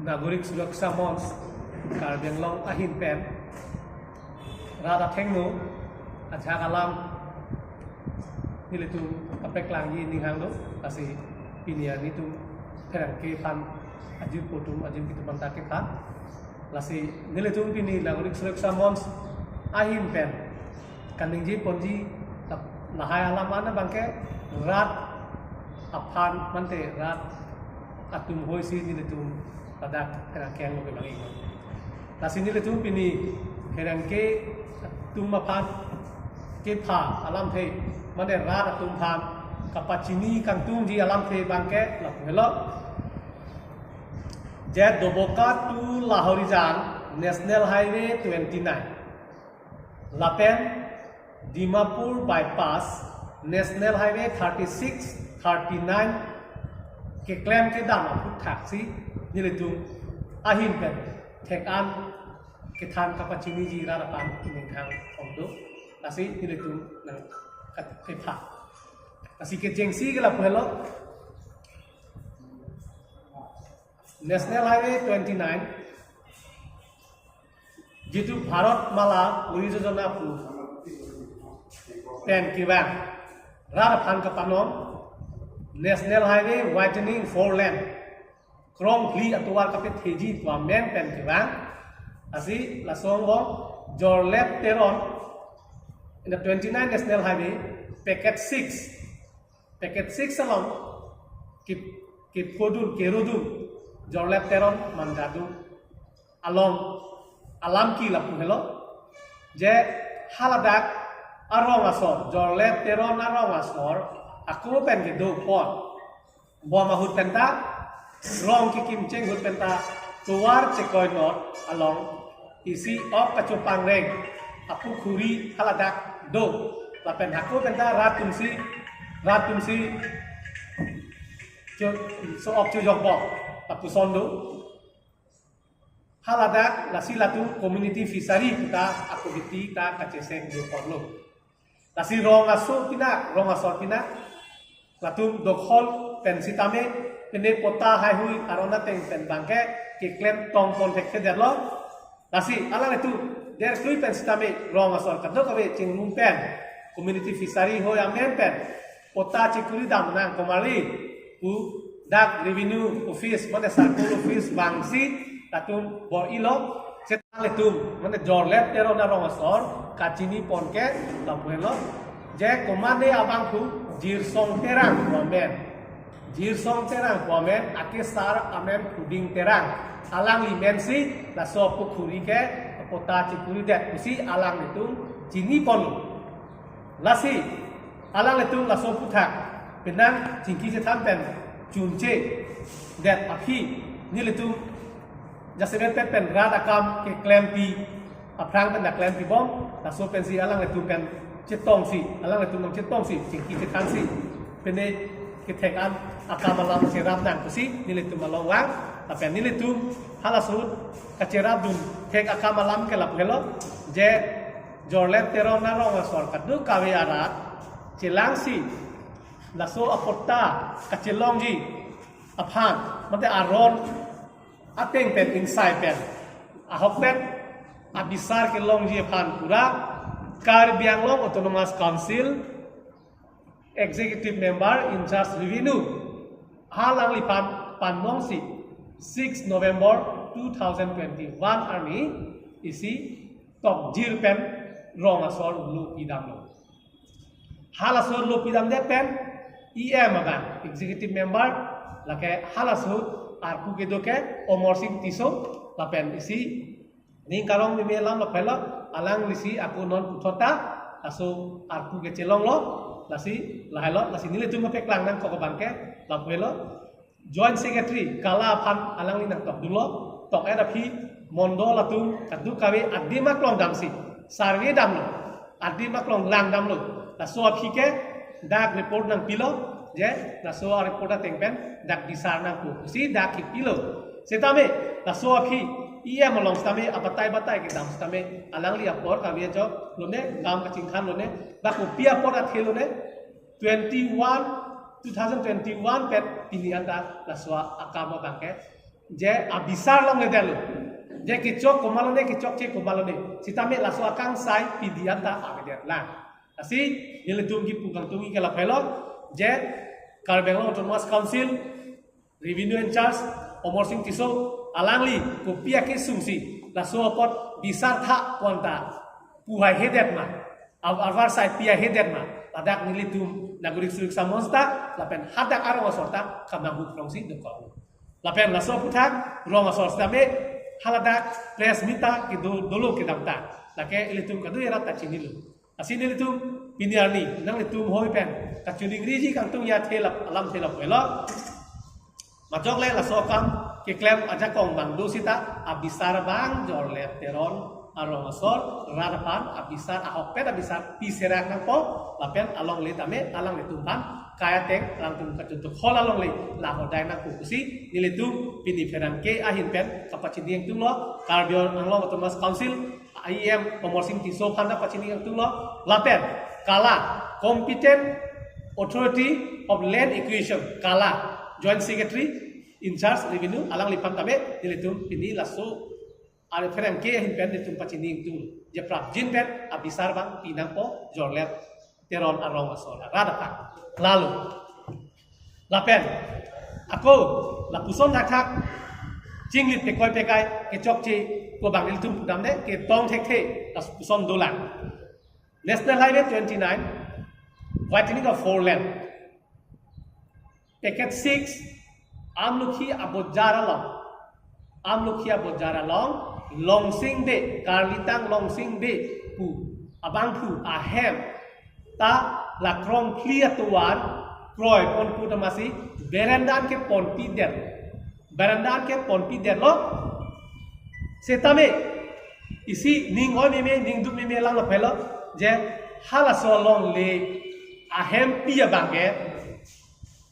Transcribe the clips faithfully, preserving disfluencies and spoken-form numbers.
Nagorik Suraksha Monch Karbi Anglong ahin pen rat athengno ajahak alam nelitum kapeklangji ning hanglo. Lasi pini nelitum pherangke aphan ajirpo atum ajirpi atum anta kepha. Lasi nelitum pini Nagorik Suraksha Monch ahin pen kaningje ponji la-, lahai alam an abangke rat aphan mate rat atum hoisi nelitum ladak pherangke anglo kebang-i. Lasi nelitum pini pherangke atum aphan kepha alamthe mate rat atum aphan kapachini kangtungji alamthe abangke lapu helo. Je Doboka to Lahorijan National Highway twenty-nine. Lapen Dimapur Bypass National Highway thirty-six, thirty-nine keklem kedam aphuthak si nelitum ahin pen thek an kethan kapachiniji rat aphan kining hang ongdo. Lasi nelitum nang kat-, kepha. Lasi kechengsi ke lapu helo. National Highway twenty-nine, jitu Bharat Mala Pari Yojana pu pen kevang rat aphan kapanon, National Highway widening four lane, krongphli atovar kapetheji pu amen pen kevang. Lasi laso angbong Jorlep Teron in the twenty-nine National Highway, package six, package six along ke, kephodun, kerodun Jorlep Teron mandadun along alam ke lapu helo. Je haladak arong asor, Jorlep Teron arong asor ako pen kedo apot bom ahut penta rong kekim cheng ahut penta tovar chekoinot along isi ok kachopangreng apukhuri haladak do. Lapen hako penta rat atumsi, rat atumsi cho-, so-ok chojokbom lapuson do. Haladak lasi latum community fishery ta ako hiti ta kacheseng do apotlo. Lasi rong aso pina, rong asor pina latum dokhol pen sitame, pine pota haihui aron ateng pen abangke keklem tong pon thekthedetlo. Lasi alanglitum derkui pen sitame rong asor kadokave chinglum pen, community fishery hoi amen pen pota chekuri dam nang komarli pu dak revenue office mane circle office vangsi latum bor-ilo. Seta latum mane Jorlep Teron arong asor kachini pon ke lapu helo. Je komatne abangphu Jirsong Terang pu amen. Jirsong Terang pu amen, akesar amen Khuding Terang. Alangli amen si laso pukhuri ke pota chekuridet pusi alanglitum chini ponlo. Lasi alanglitum laso aphuthak penang chingki chethan pen chunchedet aphi nelitum jasemet pen rat akam keklempi aphrang pen nangklempibom, laso pensi alanglitum pen chetongsi, alanglitum nangchetongsi, chingki chethansi, pine kethek an akam alam cherap nang pusi nelitum along vang. Lapen nelitum halaso ahut kacherapdun thek akam alam ke lapu helo, je Jorlep Teron arong asor kadokave arat chelangsi laso apota kachelongji aphan mate aron ateng pen ingsai pen ahok pen abisar kelongji aphan pura Karbi Anglong Autonomous Council Executive Member in charge Revenue, halangliphan pannongsi six November two thousand twenty-one arni isi tokjir pen rong asor lopidamlo. Halaso lopidamde pen E M abang, Executive Member, lake halaso arpu kedo ke Omor Sing Tisso, lapen isi ning karong meme alam lapen lo, alanglisi ako non puthot ta laso arpu kechelonglo. Lasi lahelo, lasi nelitum mapeklang nangkok abangke lapu helo. Joint Secretary Kala aphan alangli nangtokdunlo, tok-et aphi mondol atum kadokave adim aklong damsi survey damlo, adim aklong langdamlo. Laso aphi ke dak report nangpilo, je laso areport ateng pen dak bisar nangpo pusi dak kipilo. Setame laso aphi E M along setame abatai batai kedam setame alangli apor kave ajoklone, gam kachingkhanlone, ba kopi apor athelone, twenty-one, two thousand twenty-one pen pini anta laso akam abangke Je abisar longledetlo. Je kechok komatlo ne, kechokche komatlo ne. Sitame laso akangsai pidi anta avedet lang. Lasi nelitum kipu kangtung ke lapulo. Je Karbi Anglong Autonomous Council Revenue in-charge Amarsing Tisso alangli kopi akesung si laso apot bisar tha pu anta pu haihedet ma, aw-, avarsai pi haihedet ma, ladak nelitum Nagorik Suraksha Monch ta lapen hadak arong asor ta kamanghu krongsi dokok. Lapen laso aphuthak rong asor sitame haladak press meet ta kedo dolo kedam ta, lake ilitum kadokave rat ta chinilo. Lasi nelitum pini arni nanglitum hoi pen kachiningriji kangtung ya thelap alam thelap velo. Majok le laso akam keklem ajakong abang do sita abisar abang Jorlet Teron arong asor rat aphan abisar ahokpet abisar piserak nangpo, lapen alongle tame alanglitum aphan kai ateng alangtum kachuntuk hol alongle lahodai nangpo pusi nelitum pini pherangke ahin pen kapachini ingtunglo. Karbi Anglong Autonomous Council E M Amarsing Tisso aphan ta pachini ingtunglo. Lapen KALA, Competent Authority of Land Acquisition, KALA, Joint Secretary in-charge Revenue, alangliphan tame nelitum pini laso arni pherangke ahin pen nelitum pachini ingtung. Je prapjin pen abisar abang pi nangpo Jorlet Teron arong asor rat aphan. Lalo. Lapen ako lapuson thakthak chinglit pekoi pekai kechokche pu abang nelitum pudam de ketong thekthe lapuson dolang. National Highway twenty-nine, widening of four lane, package six, Amlokhi abojar along, Amlokhi abojar along Longsing Bey, Karlitang Longsing Bey pu abangphu ahem ta la krongphli atovar kroipon pu amatsi berenda an keponpidet, berenda an keponpidetlo. Sitame isi ning oi meme, ning duk meme lang lapulo je halaso alongle ahempi abangke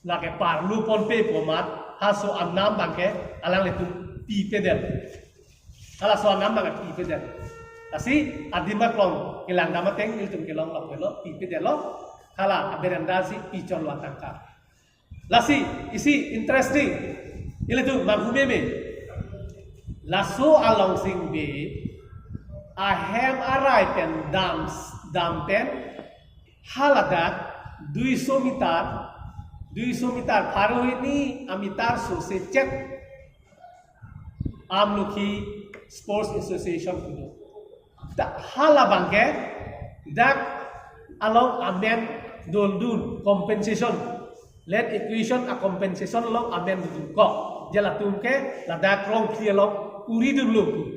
lake parlu ponpe pu amat halaso anam abangke alanglitum pipedet. Halaso anam abangke pipedet. Lasi adim aklong kelang dam ateng ilitum kelong lapulo pipedetlo. Hala aberenda si pichonlo atangka. Lasi isi interesting. Ilitum manghu meme. Laso a Longsing Bey ahem arai pen dam, dam pen haladak duiso meter, duiso meter pharo hini ameter sose chet Amlokhi Sports Association pulo. Ta hala abangke dak along amen dundun compensation, land acquisition a compensation along amen dundun kok. Je latum ke ladak krongphli along uri dunlo.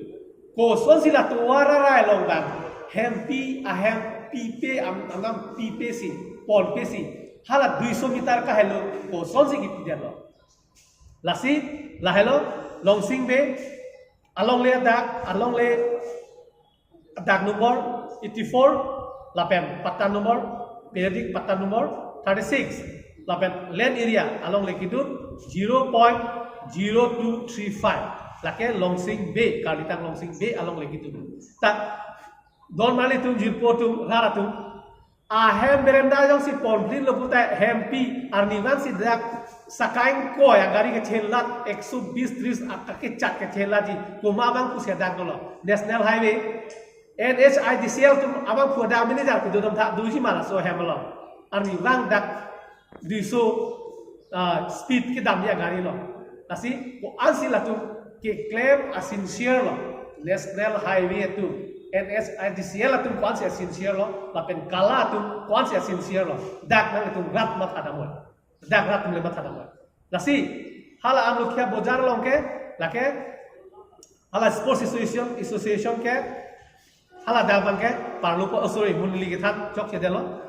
Kosonsi la tovar arai along abang hempi ahem pipe am-, anam pipe si ponpe si hala duiso meter kahelo kosonsi kipidetlo. Lasi lahelo Longsing Bey alongle adak, alongle adak number eighty-four, lapen patta number, periodic patta number thirty-six, lapen land area alongle kedun zero point zero two three five. Lake Longsing Bey, Karlitang Longsing Bey alongle kedun. Ta don marli atum, jirpo atum, rat atum, ahem berenda jongsi ponphli lo puta hempi arnivang si dak sakaing koi agari kechelat ekso bis tris akakechat kechelatji komat abang pusi dak dolo. National Highway, N H I D C L atum abangphu adak manager kedo dam tha doji ma laso ahem along. Arnivang dak duiso, ah, speed kedamji agari lo. Lasi ko-ansi latum keklem a sincere lo. National Highway atum, N H I D C L atum ko-ansi a sincere lo, lapen KALA atum ko-ansi a sincere lo. Dak nanglitum rat mathadamnon. Dak rat atum le mathadamnon. Lasi hala Amlokhi abojar along ke, lake hala Sports Association, Association ke, hala dak abangke parlu po, oh, sorry, mo neli kethan chokchedetlo.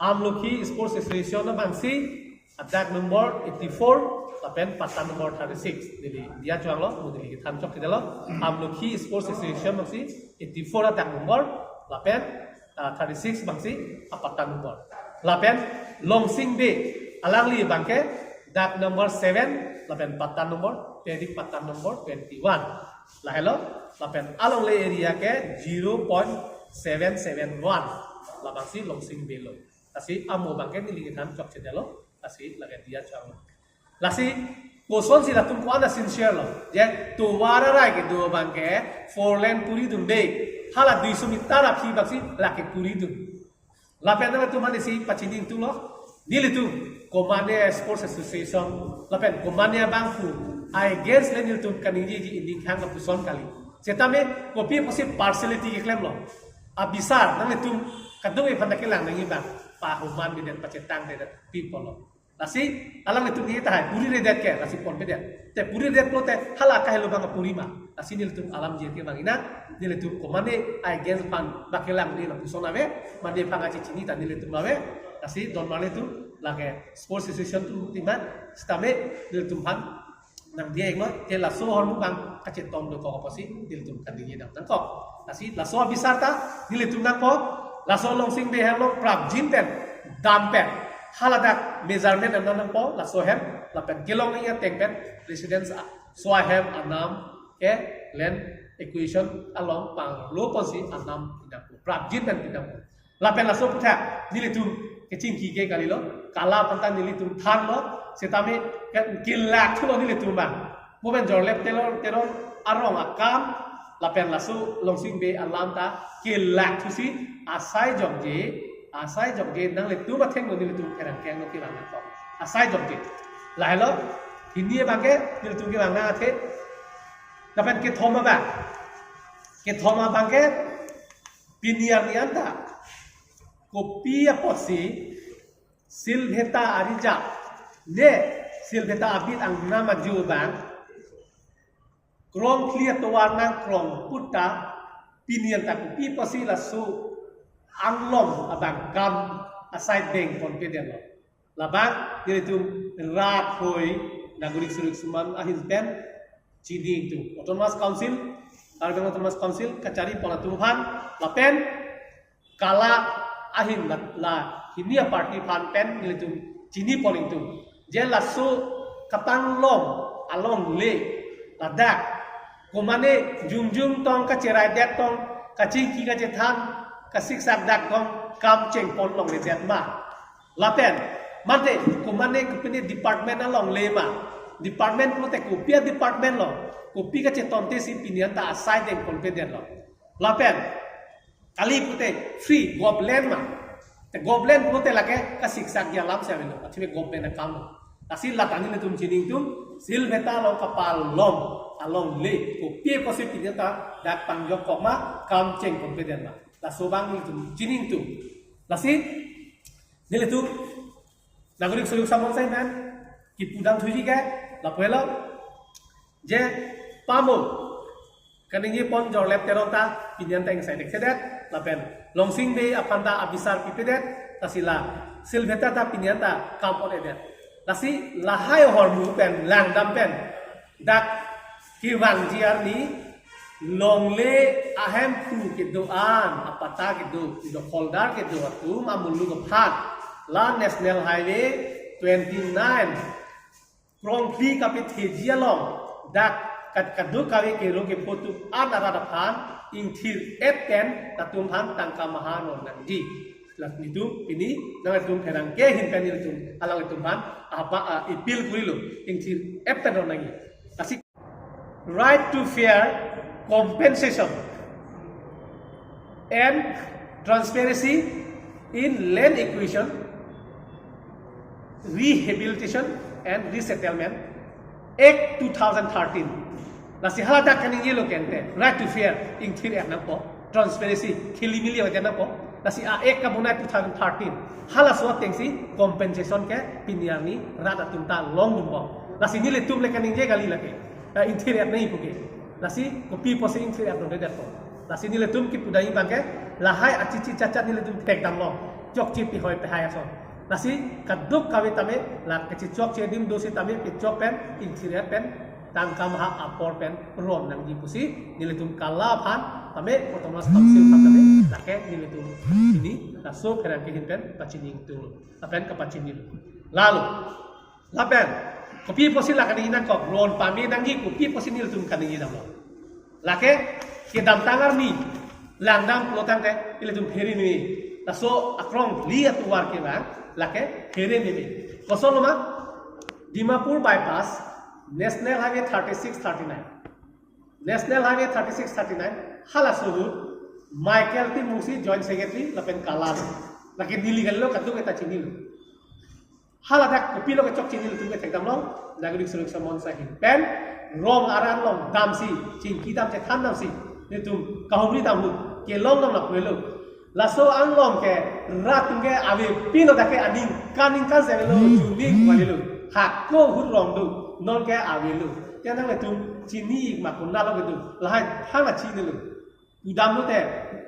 Amlokhi Sports Association abangsi adak number eighty-four lapen patta number thirty-six. Neli diya choanglo, mo neli kethan chokchedetlo. Amlokhi Sports Association abangsi eighty-four adak number lapen, ah, thirty-six abangsi apatta number. Lapen Longsing Bey alangli abangke dak number seven lapen patta number, periodic patta number twenty-one. Lahelo, lapen alongle area ke zero point seven seven one. Labangsi Longsing Bey lo. Lasi amo abangke neli kethan chokchedetlo. Lasi lake diya choanglo. Lasi Kosonsi latum ko-an a sincere lo. Je tovar arai kedo abangke four lane puridunde. Hala duiso meter aphi bangsi lake puridun. Lapen nangtum aphansi pachini ingtunglo. Nelitum komatne sports association lapen komatne abangphu against le nelitum kaningjeji ining hang lapuson kali. Setame kopi pusi partiality keklemlo. Abisar nanglitum kadokave aphan ta kelang nangji abang, pahuman bidet pachetangdedet pi pulo. Lasi alanglitum ni tahai puriredet ke, lasi ponpedet. Te puriredet pulote hala kahelo abang puri ma. Lasi nelitum alam jir ke bang ina, nelitum komatne against aphan bak kelang ni lapuson ave, mane aphan kachechini ta nelitum ave. Lasi don mane tu lake sports association atum timan, setame nelitum aphan nangdiya ikma, ke laso ahormu abang kacheton dokok apotsi nelitum kaningje dam nangkok. Lasi laso abisar ta nelitum nangkok, laso Longsing Bey hem along prapjin pen, dam pen, haladak measurement an nangpo, laso hem, lapen kelong ateng pen, residence a, so ahem anam ke land acquisition along panglo ponsi anam pidampo, prapjin pen pidampo. Lapen laso aputhak nelitum kechingki ke kalilo, kala aphan ta nelitum thanlo, setame ke, kelak thulo nelitum abang. Momen Jorlep Teron, Teron arong akam, lapen laso Longsing Bey alam ta kelak thusi asai jokje, asai jokje nanglitum athengno nelitum pherangke angno kelang nangkok. Asai jokje. Lahelo, hini abangke nelitum kelang nang athe. Lapen kethom abang. Kethom abangke pini arni anta kopi apotsi Silveta arijak ne Silveta abit angnam aju abang krongphli atovar nangkrong putta pini anta kopi apotsi laso anglong abang kam asai deng ponpedetlo. Labang nelitum rat hoi nagorik surik suman ahin pen chini ingtung. Autonomous Council, Karbi Anglong Autonomous Council kachari pon atum aphan lapen kala ahin la, la hini aparty aphan pen nelitum chini pon ingtung. Je laso kapanglong alongle ladak komatne jongjong tong kacheraidet tong, kachingki kachethan, kasiksak dak tong kam chengpon longledet ma. Lapen mate komatne kopine department alongle ma. Department pulote kopi a department lo, kopi kachetonte si pini anta asai deng ponpedetlo. Lapen kali pute free government ma. Te government pute lake kasiksak alam si avelo. Atheme government akam lo. Lasi lata nelitum chini ingtung, Silveta along kapalong alongle kopi apotsi pini anta dak pangjok kok ma, kam cheng ponpedet ma. Laso abang nelitum chini ingtung. Lasi nelitum nagorik surik suman asai pen kipu damthuji ke lapu helo. Je pamo kaningje pon Jorlep Teron ta pini anta ingsai deksedet, lapen Longsing Bey aphan ta abisar pipedet, lasi la Silveta ta pini anta kam on-edet. Lasi lahai ahormu pen langdam pen dak kevangji arni longle ahemphu kedo-an, apatta kedo, ido holder kedo atum amuluk aphan la National Highway twenty-nine krongphli kapetheji along dak kad-, kadokave kero kepho atum an arat aphan ingthir-et pen latum aphan tangka maha ron nangji. Lasi nelitum pini nangtum pherangke ahin pen nelitum alanglitum aphan apa, ah, appeal kurilo, ingthir-et pen ron nangji. Lasi right to fair compensation and transparency in land acquisition, rehabilitation and resettlement Act two thousand thirteen. Lasi haladak kaningjelo kente, right to fair, ingthir-et nangpo, transparency, khilimili ave nangpo. Lasi a-Act kabonai two thousand thirteen. Halaso atengsi compensation ke pini arni rat atum ta longdunbom. Lasi nelitum le kaningje kali lake. Eh, ingthir-et nangji puke. Lasi kopi apotsi ingthir-et nangdedetpo. Lasi nelitum kipu damji abangke lahai achichi chachat nelitum thekdamlo. Chokche pehoi pehai ason. Lasi kadokave tame la kachechokche adim do setame pechok pen, ingthir-et pen, tangka maha apor pen ron nangji pusi nelitum kala aphan tame, Autonomous Council aphan tame, lake nelitum pini laso pherangke ahin pen pachini ingtunglo. Lapen kapachinilo. Lalo lapen kopi apotsi la kaningje nangkok, ron pame nangji kopi apotsi nelitum kaningje damlo. Lake kedamtang arni langdam pulo tangte ilitum phere meme. Laso akrongphli atovar kevang lake phere meme. Kosonlo ma? Dimapur bypass National Highway thirty-six thirty-nine. National Highway thirty-six thirty-nine, halaso ahut Michael Timung si Joint Secretary lapen Kala. Lake neli kalilo, kadokave ta chinilo. Haladak kopilo kechok chinilo, nelitum ke thekdamlo, Nagorik Suraksha Monch ahin pen rong aran along damsi, chingki dam chethan damsi, nelitum kahumri dam ahut kelong dam lapu helo. Laso anglong ke rat atum ke avepinlo, dak ke aningkan ningkan si avelo, chuning valilo. Hako ahut rong do, non ke avelo. Te nanglitum chini ma, konatlo kedo, lahai thang la chinilo. Pudamlo te,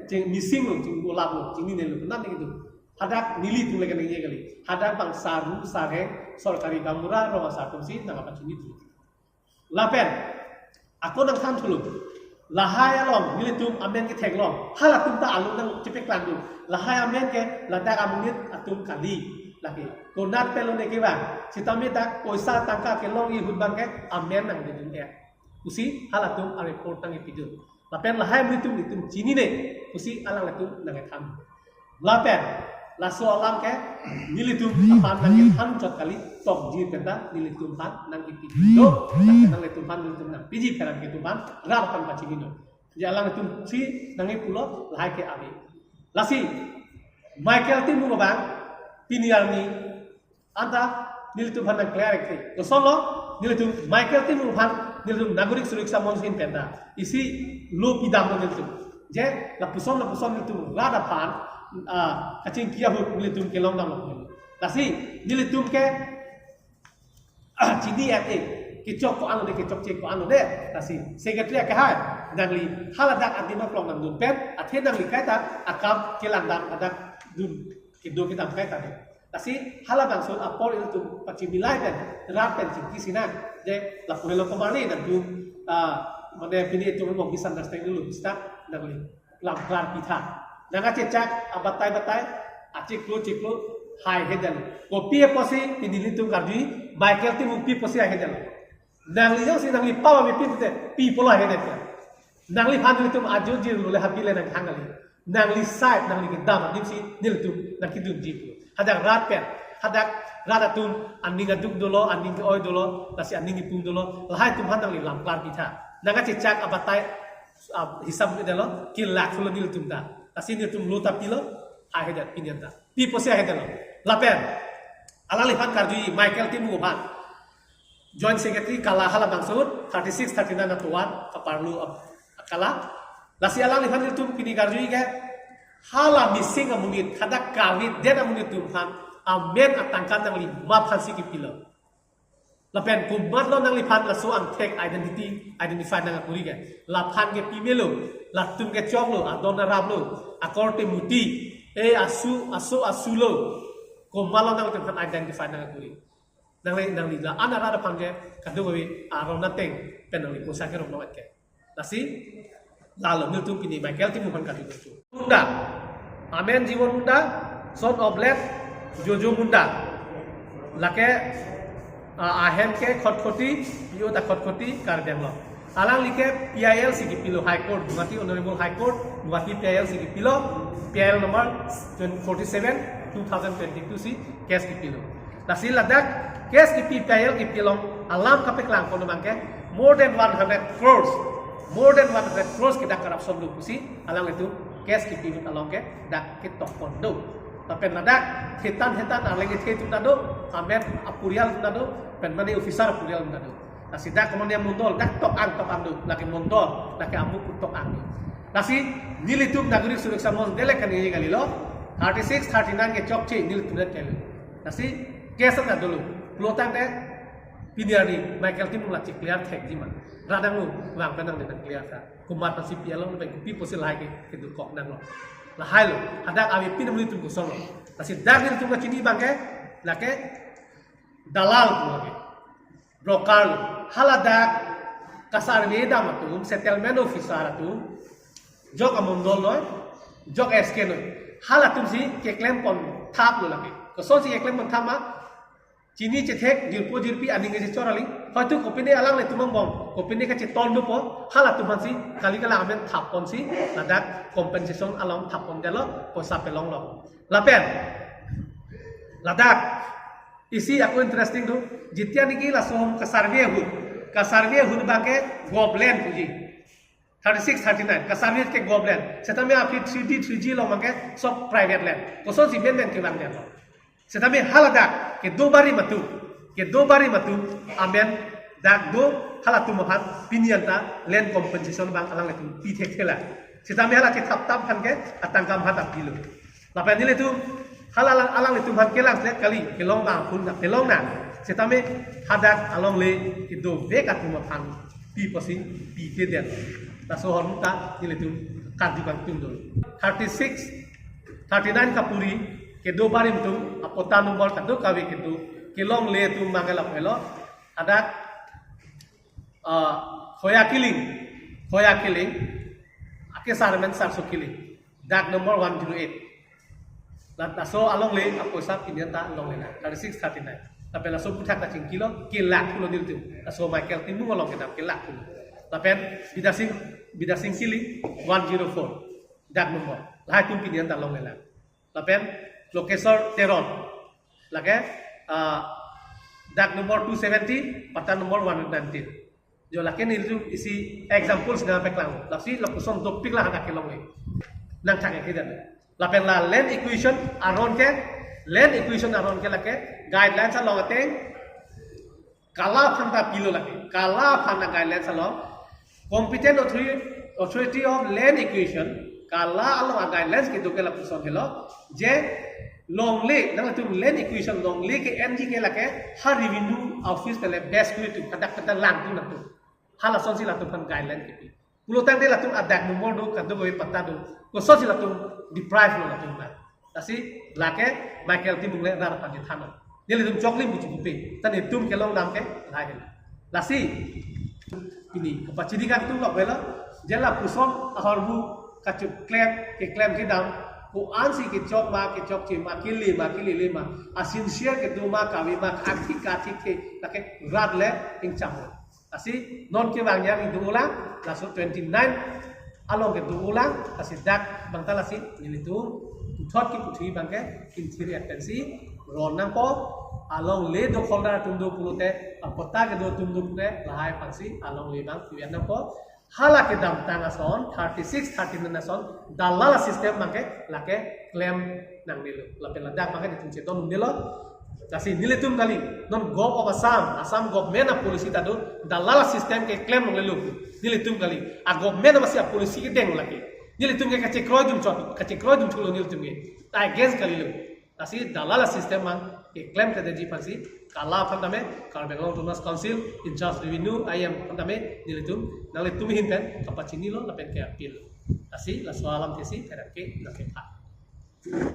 ching missing lo, ching golap lo, chininelo, konat ne kedo. Hadak nelitum le keningje kali. Hadak bang sarpo sarpo, sorkari gaonbura, rong asar atum si nangpachinidun. Lapen ako nangthan thulo. Lahai along nelitum amen ketheklong. Halatum ta along nangchepeklang dun. Lahai amen ke ladak amonit atum kali. Lake konat pelo ne kevang. Sitame dak poisa tangka kelongji ahut abang ke amen nangdedun ya. Pusi halatum areport nangkepidun. Lapen lahai amonit atum nelitum chinine pusi alanglitum nangkethan. Lapen laso alam ke nelitum aphan nangkethan chot kali, tokji pen ta nelitum aphan nangkepiji do, lapen nanglitum aphan nelitum nangpiji pherangke atum aphan rat aphan pachini do. Jadi alanglitum si nangkepulo lahai ke ave. Lasi Michael Timung abang pini arni anta nelitum aphan nang-clear ke. Kosonlo, nelitum Michael Timung aphan nelitum Nagorik Suraksha Monch ahin pen ta isi lo pidamlo nelitum. Je lapuson lapuson nelitum rat aphan, ah, kachingki ahut nelitum kelong damlo. Lasi nelitum ke, ah, chini ave, kechok ko-an lo de, kechokche ko-an lo de. Lasi secretary akehai, nangli haladak adima klong nangdun pen, athe nangli kaita akam kelang dam, hadak dun kedo kedam kaita de. Lasi halabangso apor ilitum pachimilai pen, rat pen chingki sinang. Je lapu helo komarli nangtum, ah, mane pini itum mo misunderstanding lo, bisita nangli lamklar pitha. Nangkachechak abatai batai, achiklo chiklo, haihedetlo. Kopi apotsi pini nelitum karjuji, Michael Timung pi apotsi haihedetlo. Nangli jongsi nangli pawa mi pin te, pi pulo haihedetlo. Nangliphan nelitum ajo jirlo le hapi le nangthang kali. Nangli side, nangli kedam adim si nelitum nangkedunji pu. Hadak rat pen, hadak rat atum aning aduk dolo, aning ke-oi dolo, lasi aning kipung dolo, lahai atum aphan nangli lamklar pitha. Nangkachechak abatai, ah, hisab ni dolo, kelak thulo nelitum ta. Lasi nelitum lo ta pilo, haihedet pini an ta. Pi apotsi haihedetlo. Lapen alangliphan karjuji Michael Timung aphan. Joint Secretary Kala halabangso ahut, thirty-six thirty-nine atovar, kaparlo ap-, Kala. Lasi alangliphan nelitum pini karjuji ke, hala missing amonit, hadak kavedet amonit atum aphan amen atangka nangli ma aphansi kepilo. Lapen komatlo nangliphan laso angthek identity, identify nangkuri ke. Laphan ke pimelo, latum ke choklo, adon araplo, akorte muti, e asu, aso asulo, komatlo nanglitum aphan identify nangkuri. Nangli, nangli la-an arat aphan ke kadokave arong ateng pen nangli poisa kerong nang ke. Lasi lalo nelitum pini Michael Timung aphan kadokave. Munda. Amen Jiwan Munda, son of late Jojo Munda. Lake, ah, ahem ke Khatkhati, P O ta Khatkhati, Karbi Anglong. Alangli ke P I L si kepilo High Court, Guwahati Honorable High Court, Guwahati P I L si kepilo, P I L number forty-seven, two thousand twenty-two si case kepilo. Lasi ladak case kepi, P I L kepi along alam kapeklang pon abang ke more than one hundred crores, more than one hundred crores ke dak corruption do pusi alanglitum case kepi along ke dak ketok pon do. Lapen ladak hetan hetan arleng ethe atum ta do, amen apurial atum ta do, pen mane officer apurial atum ta do. Lasi dak komatne mondol, dak tok-ang tok-ang do, lake mondol, lake amuk tok-ang do. Lasi nelitum Nagorik Suraksha Monch delek kaningje kalilo, thirty-six thirty-nine ke chokche nelitum det kali. Lasi case ta dolo, pulo tangte pini arni Michael Timung la chi-clear thekji ma. Radang lo, vang pen nang de clear tha. Komat aphansi pi along pen kopi apotsi lahai ke, kedukok nanglo. Lahai lo, hadak avepin amonit atum kosonlo. Lasi dak nelitum kachini abang ke, lake dalal lo ke. Broker lo. Haladak ka-survey dam atum, settlement officer atum, jok amondol noi, jok S K noi. Halatum si keklem pon thaplo lake. Kosonsi keklem pon thap ma, chini chethek, jirpo jirpi aning kachechor kali. Hoito kopine alanglitum angbong, kopine kacheton dopo, halatum aphansi kali kala amen thap ponsi, ladak compensation along thap pondetlo, poisa pelonglo. Lapen ladak isi ako interesting do, jitiya niki laso ahum ka-survey ahut, Ka survey ahut abangke government puji. Thirty six, thirty nine. Ka survey ke government. Setame aphi three D, three G along abangke sob private land. Kosonsi men men kevang dia. Setame hala dak kedo barim atum, kedo barim atum amen dak do, halatum aphan pini anta land compensation abang alanglitum pi thekthelang. Setame hala kethap tap aphan ke atangka mathap dilo. Lapen nelitum hala alang, alanglitum aphan kelang sle kali, kelong abang pun na, kelong na. Setame hadak alongle kedovek atum aphan pi pusi pi te den. Laso ahormu ta nelitum karju kangtung dolo. Thirty six, thirty nine kapuri kedo barim atum apatta number kadokave kedo, kelongle atum abangke lapu helo. Hadak, ah, Khoya Killing, Khoya Killing, akesar amen Sarso Killing, dag number one zero eight. La, laso alongle apoisa pini anta longle na, thirty six, thirty nine. Lapen laso aphuthak ta chingkilo, kelak thulo nelitum. Laso Michael Timung along kedam kelak thulo. Lapen Bidya Sing, Bidya Sing Killing, one zero four, dag number. Lahai atum pini anta longle na. Lapen Lokeswar Teron, lake, ah, dag number two seventy, patta number one nineteen. Jo lake nelitum isi example sina peklang. Lasi lapuson dopik la hadak kelongle. Nangthak ke dan. Lapen la land acquisition aron ke, land acquisition aron ke lake guidelines along ateng KALA aphan ta pilo lake. KALA aphan a-guidelines along, Competent Authority, Authority of Land Acquisition, KALA along a-guidelines kedo ke lapuson helo, je longle, nangtum land acquisition longle ke-enji ke lake ha revenue office tele best kuri tu, kadak kadak lang tu nangtum. Halasonsi latum aphan guideline kepi. Pulotangte latum adag number do, kadokave patta do, kosonsi latum deprive lo latum na. Lasi lake Michael Timung le rat aphan chethan. Nelitum choklim buchi bupe. Ta nelitum kelong dam ke lahai helo. Lasi pini kapachini kangtung lok velo. Je lapuson ahormu kacheklem, keklem kedam, ko-ansi kechok ma, kechokche ma, kele ma, kelele ma, a-sincere kedo ma, kave ma, athik athik ke, lake rat le ingcham. Lasi non kevang jang ingdung ulang, laso twenty nine along kedung ulang, lasi dak abang ta lasi nelitum puthot kiputhi abangke inthir et pensi ron nangpo, alongle dokholdar atum do pulote, apatta kedo atum do pulote, lahai aphansi alongle abang pivian nangpo. Hala kedamtang ason, thirty six, thirty nine ason, dalal system abangke lake klem nangnelo. Lapen ladak abangke nelitum chedon nangnelo. Lasi nelitum kali, non Govt of Assam, Assam government a-policy ta do, dalal system keklem nangnelo. Nelitum kali, a-government amatsi a-policy kedeng lake. Nelitum ke kachekroi dun chot, kachekroi dun thulo nelitum ke. Ta against kalilo. Lasi dalal system abang keklem kedetji aphansi KALA aphan tame, Karbi Anglong Autonomous Council, in charge revenue, I M aphan tame, nelitum, nanglitum ahin pen kapachinilo lapen ke-appeal. Lasi laso alam tesi pherangke nangkepha.